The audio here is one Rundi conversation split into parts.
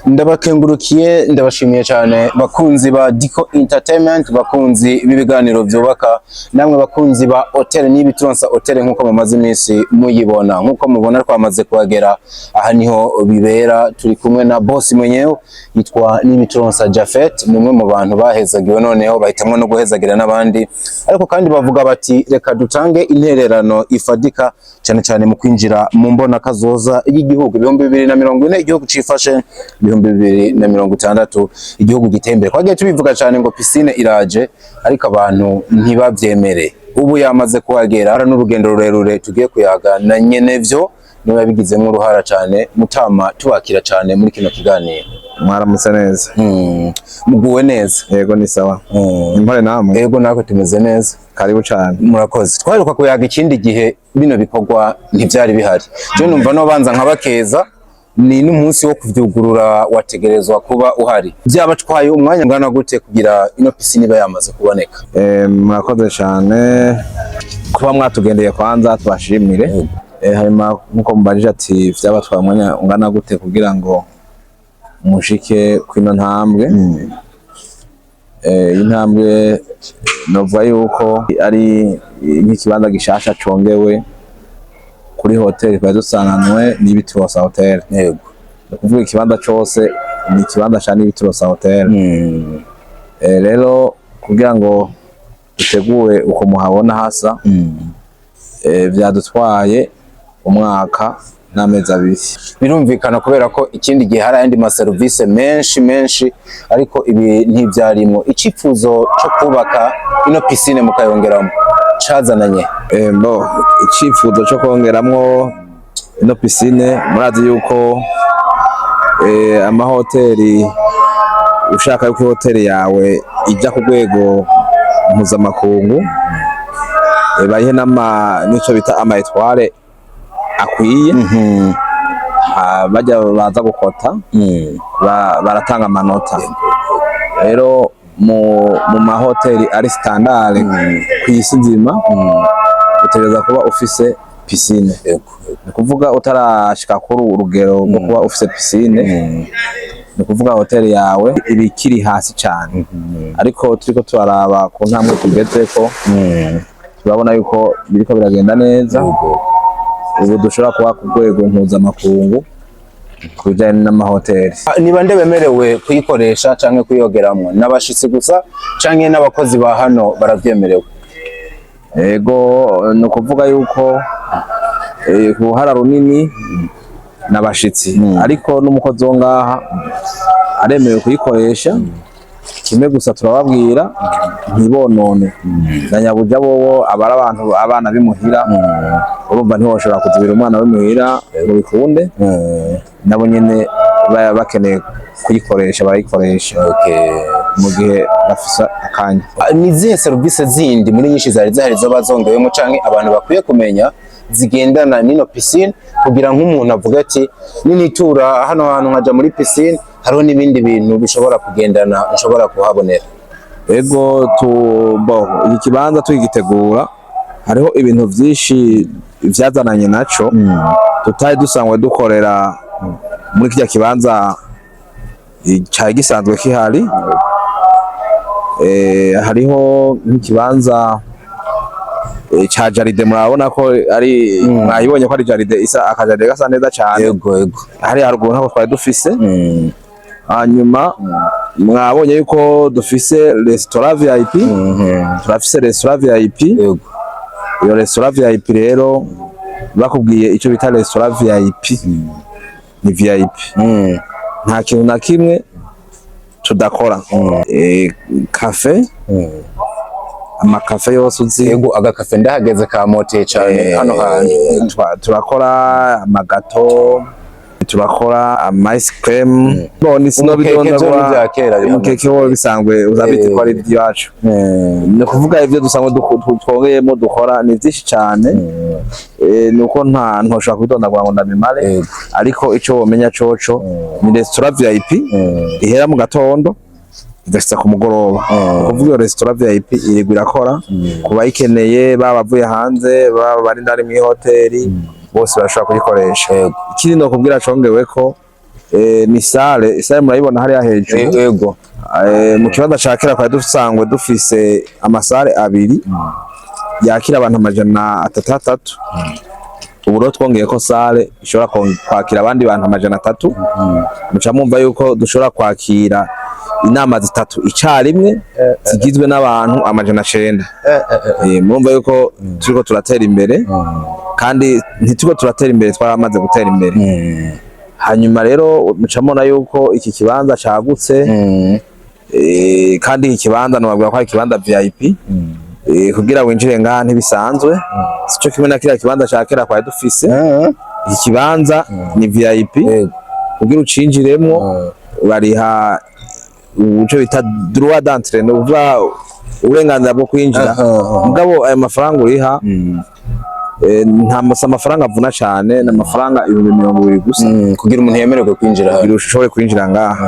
Ndabakengurukiye, ndabashimiye cyane, bakunzi ba Dico Entertainment, bakunzi b'ibiganiro byubaka, namwe bakunzi ba Hotel Nibituronsa Hotel. Nkuko mumaze iminsi muyibona, nkuko mubona twamaze kuhagera, aha niho bibera. Turi kumwe na boss mwenyewe, yitwa Nibituronsa Jafet. Ni umwe mu bantu bahezagiwe, noneho bahitamwo no guhezagira n'abandi, ariko kandi bavuga bati: "Reka dutange intererano ifadika cyane cyane mu kwinjira mu mbona kazoza y'igihugu 2040, igihugu cifashe, 2060 igihugu giteye imbere." Twagiye tubivuga cyane ngo piscine iraje, ariko abantu ntibavyemere. Ubu yamaze kuhagera. Hari n'urugendo rurerure tugiye kuyaga na nyenevyo, niwe yabigizemo uruhara cyane. Mutama, tubakira cyane muri kino kiganiro. Mwaramutse neza. Muguwe neza? Yego, ni sawa. Impore namwe? Yego, natwe tumeze neza. Karibu cyane. Murakoze. Twaheruka kuyaga ikindi gihe bino bikorwa ntibyari bihari. Je numva no banza nkabakeza, ni n'umunsi wo kuvyugurura wategerezwa kuba uhari. Byabatwaye umwanya ungana gute kugira ino piscine iba yamaze kuboneka? Murakoze cyane kuba mwatugendeye, kwanza tubashimire. Hanyuma nkuko mubajije ati vyabatwaye umwanya ungana gute kugira ngo mushike kwino ntambwe, intambwe novuga yuko ari nk'ikibanza gishasha congewe kuri hoteli twari dusanganwe n'Ibiturosa Hotel. Ni ukuvuga ikibanza cose ni ikibanza ca Nibiturosa Hotel. Rero kugira ngo dutegure uko muhabona hasa, vyadutwaye umwaka n'amezi 2. Birumvikana, kubera ko ikindi gihe hari ayandi maserivisi menshi menshi, ariko ibi ntivyarimwo. Icifuzo co kubaka ino piscine mukayongeramo cazananye? Bo icifuzo co kongeramwo ino piscine, murazi yuko amahoteli, ushaka yuko hoteli yawe ija ku rwego mpuzamakungu, bayihe n'ama n'ico bita ama étoiles akwiye. Bajya baza gukota, baratanga amanota. Rero mu mahoteli ari standard ku isi nzima, utegereza kuba ufise piscine. Ni kuvuga utarashika kuri urugero rwo kuba ufise piscine, ni kuvuga hoteli yawe iba ikiri hasi cyane. Ariko turiko turaraba ku ntambwe tugezeko, turabona yuko biriko biragenda neza. Ubu dushobora kuba ku rwego mpuzamakungu ku bijanye n'amahoteli. Ni bande bemerewe kuyikoresha canke kuyogeramwo? N'abashitsi gusa canke n'abakozi ba hano baravyemerewe? Ego, ni ukuvuga yuko uruhara runini n'abashitsi, ariko n'umukozi wo ngaha aremerewe kuyikoresha. Kimwe gusa turababwira, ntibonone. Na nyabuja bobo aba ari abantu abana b'imuhira, urumva ntiwoshobora kuzibira umwana w'imuhira ngo bikunde. Nabo nyene baba bakeneye kuyikoresha, barayikoresha mu gihe bafise akanya. Ni izihe serivisi zindi muri nyinshi zari zihari zoba zongewemo, canke abantu bakwiye kumenya zigendana n'ino piscine, kugira nk'umuntu avuga ati: "Ninitura hano hantu nkaja muri piscine, hariho n'ibindi bintu bishobora kugendana nshobora kuhabonera"? Ego, tu bo iki kibanza tugitegura hariho ibintu vyinshi vyazananye naco tutari dusanzwe dukorera muri kirya kibanza cari gisanzwe kihari. Hariho nk'ikibanza ca jardin, murabona ko ari, mwayibonye ko ari jardin, isa aka jardin gasa neza cane. Yego yego Hari haruguru ntabwo twari dufise. Hanyuma mwabonye yuko dufise restaurant VIP, turafise restaurant VIP. Iyo restaurant VIP rero, bakubwiye icyo bita restaurant VIP, ni VIP. Nta kintu na kimwe tudakora. Café, amakafe yose uzi. Yego, agakafe ndahageze kamoteye cane hano hantu. Turakora ama gâteaux, turakora ama ice cream. Bon, ni Umukeke vyo ni vya kera bihamaze. Umukeke wo bisanzwe uzabite ko ari iby'iwacu. Ni ukuvuga ibyo dusanzwe twongeyemo dukora ni byinshi cyane. Ni uko nta ntoshobora kubidondagura ngo ndabimare. Ariko ico womenya coco ni restaurant VIP ihera mu gatondo igashitsa ku mugoroba. Ni ukuvuga iyo restaurant VIP irigwa irakora ku bayikeneye, baba bavuye hanze, baba bari ndani mw'ihoteli, bose barashobora kuyikoresha. Ikindi nokubwira congeweko, Ni salle, salle murayibona hariya hejuru. Yego. Mu kibanza ca kera twari dusanzwe dufise ama salles abiri yakira abantu 300. Ubu rero twongeye ko salle ishobora kwakira abandi bantu 300. Muca mwumva yuko dushobora kwakira inama zitatu icarimwe zigizwe n'abantu 900. Murumva yuko turiko turatera imbere, kandi ntituriko turatera imbere, twaramaze gutera imbere. Hanyuma rero muca mubona yuko iki kibanza cagutse. Kandi iki kibanza nobabwira ko ari ikibanza VIP. Kugira winjire ngaha ntibisanzwe, sico kimwe na kiriya kibanza ca kera twari dufise. Iki kibanza ni VIP. Kugira ucinjiremwo bariha uco bita droit d'entrée, ni ukuvuga uburenganzira bwo kwinjira. Mugabo ayo mafaranga uriha nta amafaranga avuna cane, ni amafaranga 20,000 gusa. Kugira umuntu yemererwe kwinjira hano. Kugira ushobore kwinjira ngaha,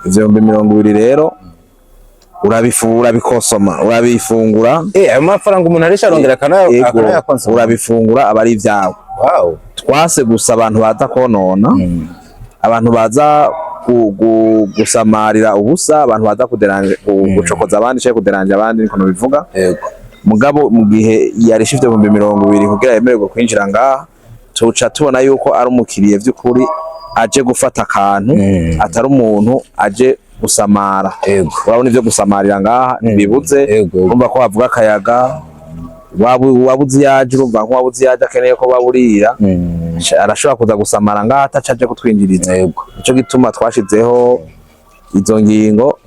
ivyo 20,000 rero urabikosoma, urabifungura. Ayo mafaranga umuntu arisha arongera Ego, akanayakonsoma. Urabifungura, aba ari ivyawe. Twase gusa abantu baza konona, abantu baza gusamarira ubusa, abantu baza kuderanje, gucokoza abandi canke kuderanja abandi, niko bivuga. Mugabo mu gihe yarisha ivyo 20,000 kugira yemererwe kwinjira ngaha, tuca tubona yuko ari umukiriye vy'ukuri aje gufata akantu, atari umuntu aje gusamara. Urabona ivyo gusamarira ngaha ntibibuze. Urumva ko bavuga akayaga, waba uzi yaje, urumva nk'uwaba uzi yaje akeneye ko baburira, arashobora kuza gusamara ngaha ataca aje kutwinjiriza. Nico gituma twashizeho izo ngingo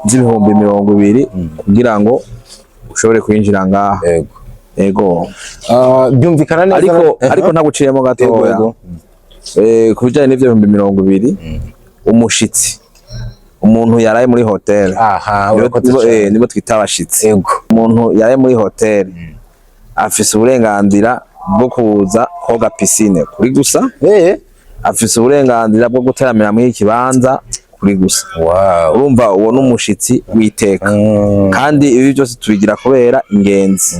z'ibihumbi 20 kugira ngo ushobore kwinjira ngaha. Ego. Ah, byumvikana neza. Ariko ariko ntaguciyemo gatoya. Ku bijanye n'ivyo 20,000, umushitsi, umuntu yaraye muri hotel, Urakoze cane. Nibo twita abashitsi. Umuntu yaraye muri hotel afise uburenganzira bwo kuza koga piscine kuri gusa, afise uburenganzira bwo guteramira muri iki kibanza kuri gusa. Urumva uwo n'umushitsi w'iteka. Kandi ibi byose tubigira kubera ingenzi,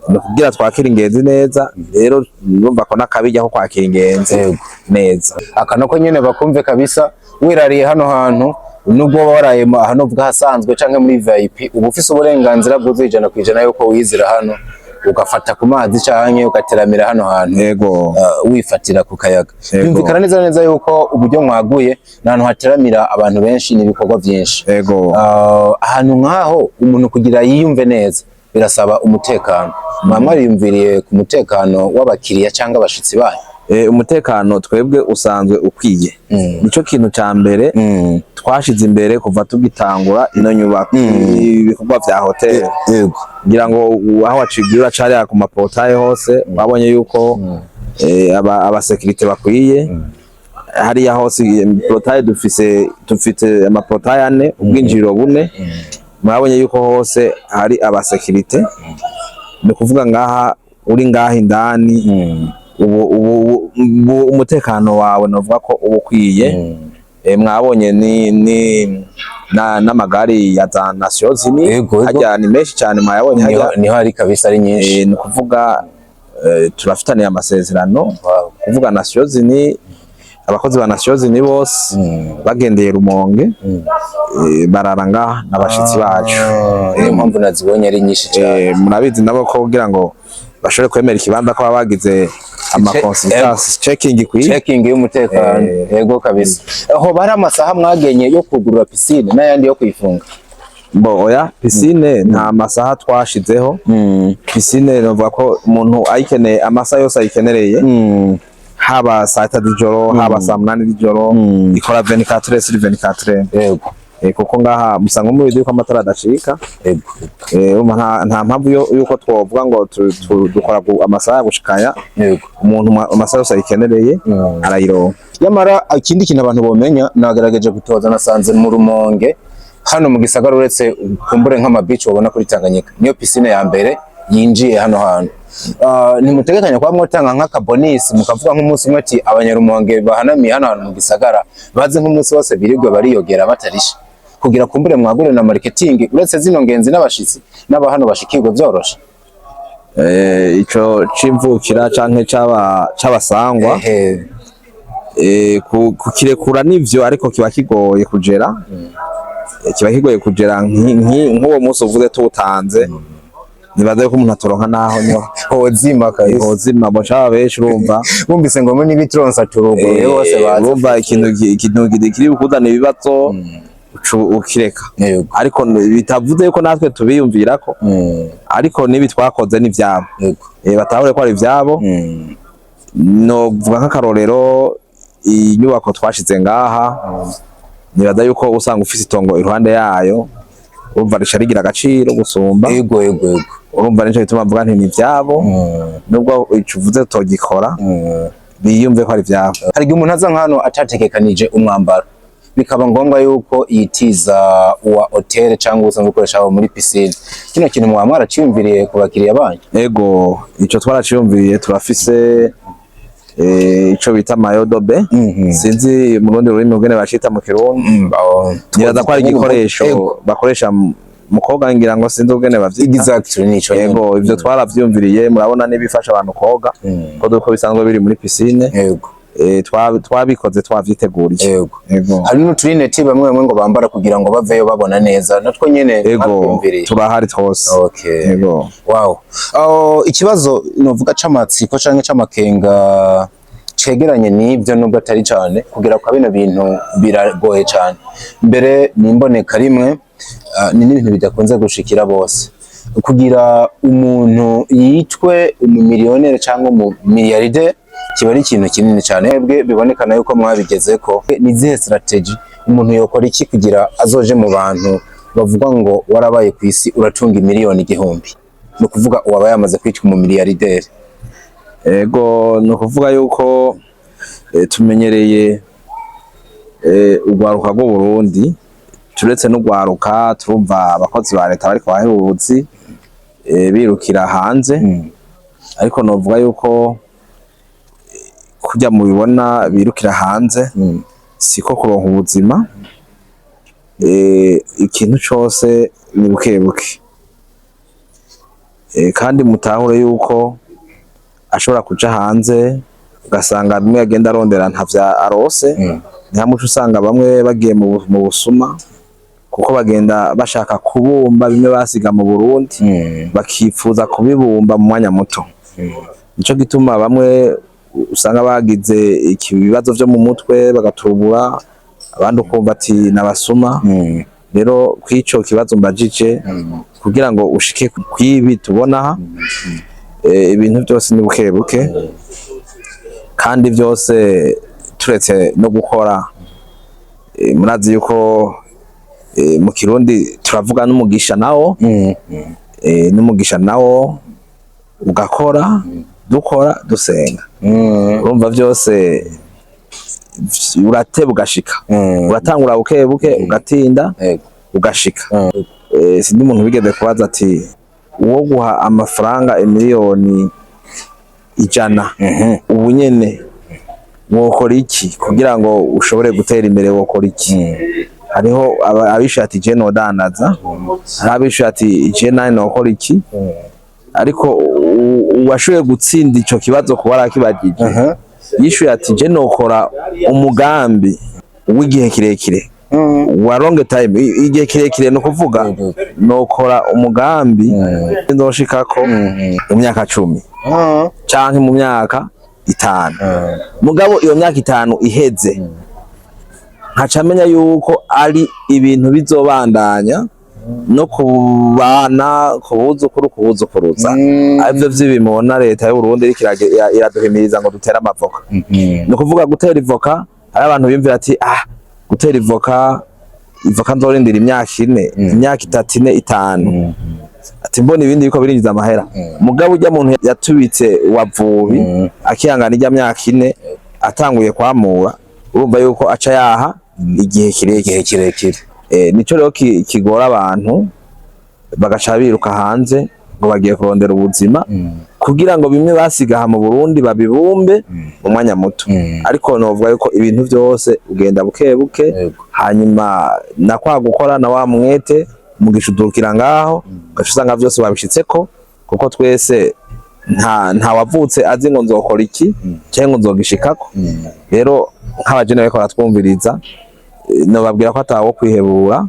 ni ukugira twakira ingenzi neza. Rero urumva ko n'akabijya ko kwakira ingenzi neza. Aka nako nyene bakumve kabisa, wirariye hano hantu, nubwo waba waraye hano bwahasanzwe canke muri VIP, uba ufise uburenganzira bwuzuye 100% yuko wizira hano ugafata ku mazi canke ugateramira hano hantu, wifatira ku kayaga. Byumvikana neza neza yuko uburyo mwaguye ni ahantu hateramira abantu benshi n'ibikorwa byinshi. Ahantu nk'aho umuntu kugira yiyumve neza birasaba umutekano. Mwaba mwariyumviriye ku mutekano w'abakiriya cyangwa abashitsi banyu? Umutekano twebwe usanzwe ukwiye. Nico kintu ca mbere twashize imbere kuva tugitangura ino nyubako, ibikorwa vya hoteli. Ngira ngo aho wacigiye uracariya ku ma portails hose, wabonye yuko abasekirite bakwiye hariya hose. Portail dufise, dufite ama portails ane, ubwinjiriro bune. Murabonye yuko hose hari abasekirite. Ni ukuvuga ngaha uri ngaha indani, ubu umutekano wawe novuga ko uba ukwiye. Mwabonye ni n'amagari ya za Nations Unies. Yego. Harya ni menshi cyane, mwayabonye Niho, harya. niho hari kabisa ari nyinshi. Ni ukuvuga turafitaniye amasezerano. Kuvuga Nations Unies, abakozi ba Nations Unies bose bagendeye Rumonge, barara ngaha n'abashitsi bacu. Ah, niyo mpamvu nazibonye ari nyinshi cyane. Murabizi nabo ko kugira ngo bashobore kwemera ikibanza ko baba bagize ama consultation, checking ikwiye. Checking y'umutekano. Yego kabisa. Aho bari amasaha mwagenye yo kugurura piscine n'ayandi yo kuyifunga? Bo oya, piscine nta masaha twashizeho. Piscine novuga ko umuntu ayikeneye amasaha yose ayikenereye, haba saa 3 z'ijoro, haba saa 8 z'ijoro, ikora 24 sur 24. Kuko ngaha musanga mubizi yuko amatara adacika. Urumva nta mpamvu yuko twovuga ngo dukora amasaha gushikaya. Umuntu amasaha yose ayikenereye arayironka. Nyamara ikindi kintu abantu bomenya, nagerageje gutoza nasanze mu Rumonge hano mu gisagara, uretse kumbure nk'ama beach wabona kuri Tanganyika, niyo piscine ya mbere yinjiye hano hantu. Ntimutegekanya kuba mwotanga nk'aka bonus, mukavuga nk'umunsi umwe ati abanyarumonge bahanamiye hano hantu mu gisagara baze nk'umunsi wose birirwe bariyogera batarisha, kugira kumbure mwagure na marketing, uretse zino ngenzi n'abashitsi n'aba hano bashikirwe vyoroshe? Ico c'imvukira canke c'abasangwa, Kukirekura nivyo, ariko kiba kigoye kugera. Kiba kigoye kugera nk'uwo munsi uvuze tuwutanze, nibaza yuko umuntu atoronka naho niho. Hozima kabisa. Hozima boca benshi, urumva. Bumvise ngo muri n'ibituronsa turuguruye, bose baza. Urumva ikintu ikintu kiri kuzana ibibazo, ukireka. Ariko bitavuze yuko natwe tubiyumvirako, ariko nibi twakoze ni ivyabo. Batahure ko ari ivyabo. Novuga nk'akarorero iyi nyubako twashize ngaha, nibaza yuko usanga ufise itongo iruhande yayo, urumva rica rigira agaciro gusumba. Yego yego yego Urumva nico gituma mvuga nti ni ivyabo, nubwo ico uvuze tutogikora, biyumve ko ari ivyabo. Hari igihe umuntu aza nk'hano atatekekanije umwambaro, bikaba ngombwa yuko yitiza uwa hôtel cyangwa usanzwe ukoresha aho muri piscine. Kino kintu mwaba mwaraciyumviriye ku bakiriya banyu? Ego, ico twaraciyumviriye. Turafise ico bita maillot de bain. Sinzi mu rundi rurimi ugene bacita mu Kirundi. Nibaza ko ari igikoresho bakoresha mu koga, ngira ngo sinzi ugene bavyita. Exactly, nico nyene. Ego, ivyo twaravyumviriye. Murabona n'ibifasha abantu koga, ko duko bisanzwe biri muri piscine. Twabikoze twavyiteguriye. Ego. Hari n'uturineti bamwe bamwe ngo bambara kugira ngo baveyo babona neza, natwo nyene Ego. mwatwumviriye? Turahari twose. Ego. Wow. Oh, ikibazo novuga c'amatsiko canke c'amakenga cegeranye n'ibyo, nubwo atari cane, kugera kwa bino bintu biragoye cane, mbere ni imboneka rimwe, ni n'ibintu bidakunze gushikira bose. Kugira umuntu yitwe umumiliyoneri cyangwa umumiliyaride kiba ari ikintu kinini cyane. Mwebwe bibonekana yuko mwabigezeko. Ni izihe strategy, umuntu yokora iki kugira azoje mu bantu bavuga ngo warabaye ku isi uratunga 1,000,000, ni ukuvuga uwaba yamaze kwitwa umumiliyarideri? Ego, ni ukuvuga yuko tumenyereye urwaruka rw'Uburundi, turetse n'urwaruka, turumva abakozi ba leta bariko baheba ubuzi, birukira hanze. Ariko novuga yuko kurya mubibona birukira hanze siko kuronka ubuzima. Ikintu cose ni buke buke. Kandi mutahure yuko ashobora kuja hanze ugasanga bimwe agenda arondera ntavya arose. Ni hamwe uca usanga bamwe bagiye mu busuma, kuko bagenda bashaka kubumba bimwe basiga mu Burundi, bakifuza kubibumba mu mwanya muto. Nico gituma bamwe usanga bagize ibibazo vyo mu mutwe bagatubura, abandi ukumva ati nabasuma. Rero kw'ico kibazo mbajije, kugira ngo ushike kwibi tubona aha, ibintu byose ni buke buke, kandi byose turetse no gukora, murazi yuko mu Kirundi turavuga n'umugisha nawo, n'umugisha nawo ugakora, dukora, dusenga. Urumva byose urateba ugashika. Uratangura buke buke, ugatinda, ugashika. Sindi umuntu wigeze kubaza ati uwo guha amafaranga 100,000,000 ubu nyene wokora iki kugira ngo ushobore gutera imbere, wokora iki? Hariho abishuye ati je nodandaza, hari abishuye ati je nawe nokora iki. Ariko uwashoboye gutsinda ico kibazo kuba arakibagije, yishuye ati je nokora umugambi w'igihe kirekire, wa long time. Igihe kirekire ni ukuvuga nokora umugambi nzoshikako mu myaka 10 canke mu myaka 5. Mugabo iyo myaka 5 iheze, nkaca menya yuko ari ibintu bizobandanya no ku bana, ku buzukuru, ku buzukuruza. Arivyo vy'ibi mubona leta y'u Burundi iriko iraduhimiriza ngo dutere amavoka. Ni ukuvuga gutera ivoka, hari abantu biyumvira ati ah, gutera ivoka, ivoka nzorindira imyaka 4, imyaka 3, 4, 5, ati mbona ibindi biriko birinjiza amahera. Mugabo urya muntu yatubitse wavubi akihangana irya myaka 4, atanguye kwamura, urumva yuko aca yaha igihe kirekire. Igihe kirekire. Nico rero kigora abantu, bagaca biruka hanze ngo bagiye kurondera ubuzima kugira ngo bimwe basiga aha mu Burundi babibumbe mu mwanya muto. Ariko novuga yuko ibintu vyose ugenda buke buke. Hanyuma na kwa gukora na wa mwete, mugisha udukira ngaho, ugaca usanga vyose wabishitseko, kuko twese Nta wavutse azi ngo nzokora iki cyangwa ngo nzogishikako. Rero nk'abajene bariko baratwumviriza, nobabwira ko atawo kwihebura,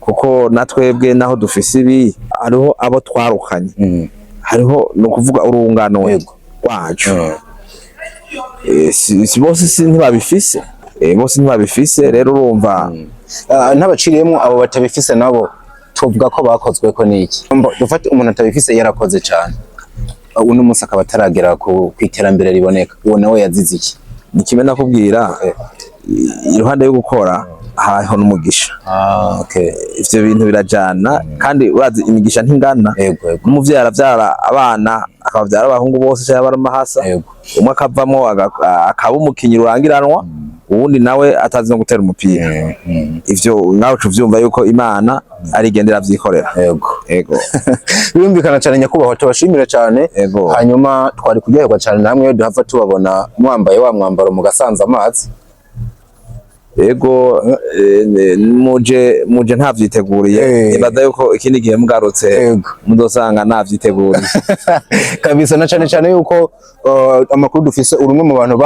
kuko natwebwe naho dufise ibi, hariho abo twarukanye, hariho ni ukuvuga urungano rwacu. Si bose, si ntibabifise. Bose ntibabifise. Rero urumva, N'abaciriyemo abo batabifise nabo tuvuga ko bakozwe ko niki? Dufate umuntu atabifise yarakoze cyane, uno munsi akaba ataragera ku iterambere riboneka, uwo nawe yazize iki? Ni kimwe nakubwira, iruhande yo gukora hariho n'umugisha. Ah, okay. Ivyo bintu birajana, kandi urazi imigisha ntingana. Yego yego N'umuvyeyi aravyara abana, akabavyara abahungu bose canke abaramahasa, umwe akavamwo akaba umukinyi rurangiranwa, uwundi nawe atazi no gutera umupira. Ivyo nawe uca uvyumva yuko Imana ari igenda iravyikorera. Ego. Birumvikana cyane. Nyakubahwa, tubashimire cyane. Hanyuma twari kuryoherwa cyane namwe iyo duhava tubabona mwambaye wa mwambaro mugasanza amazi. Ego, muje ntavyiteguriye. Nibaza yuko ikindi gihe mugarutse muzosanga navyiteguriye. Kabisa, na cyane cyane yuko amakuru dufise, uri umwe mu bantu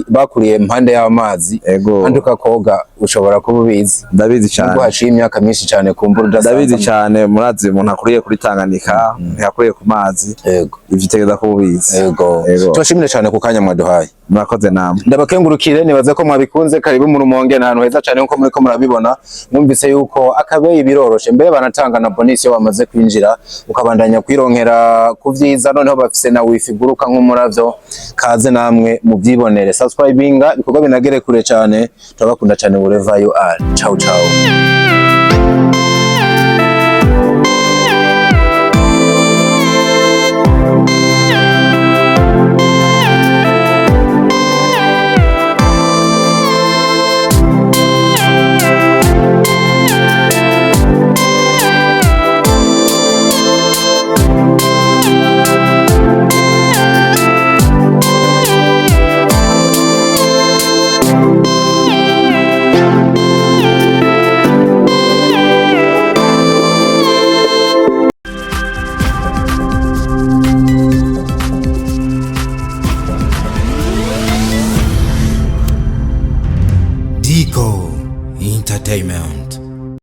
bakuriye impande y'amazi. Kandi ukakoga, ushobora kuba ubizi. Ndabizi Nubwo cane. haciye imyaka myinshi cyane kumbura udasanzwe. Ndabizi cane. Murazi umuntu akuriye kuri Tanganyika, ntiyakuriye ku mazi, ivyo utegereza kuba ubizi. Ego. Tubashimire cyane ku kanya mwaduhaye. Murakoze namwe. Ndabakengurukire, nibaze ko mwabikunze. Karibu mu Rumonge, ni ahantu heza cyane nkuko muriko murabibona. Mwumvise yuko akabeyi biroroshe, mbere banatanga na bonus iyo bamaze kwinjira, ukabandanya kwironkera ku vyiza. Noneho bafise na wifi iguruka nk'umuravyo. Kaze namwe muvyibonere. Subscribinga, ibikorwa binagere kure cyane. Turabakunda cyane wherever you are. Ciao ciao. Dico Entertainment.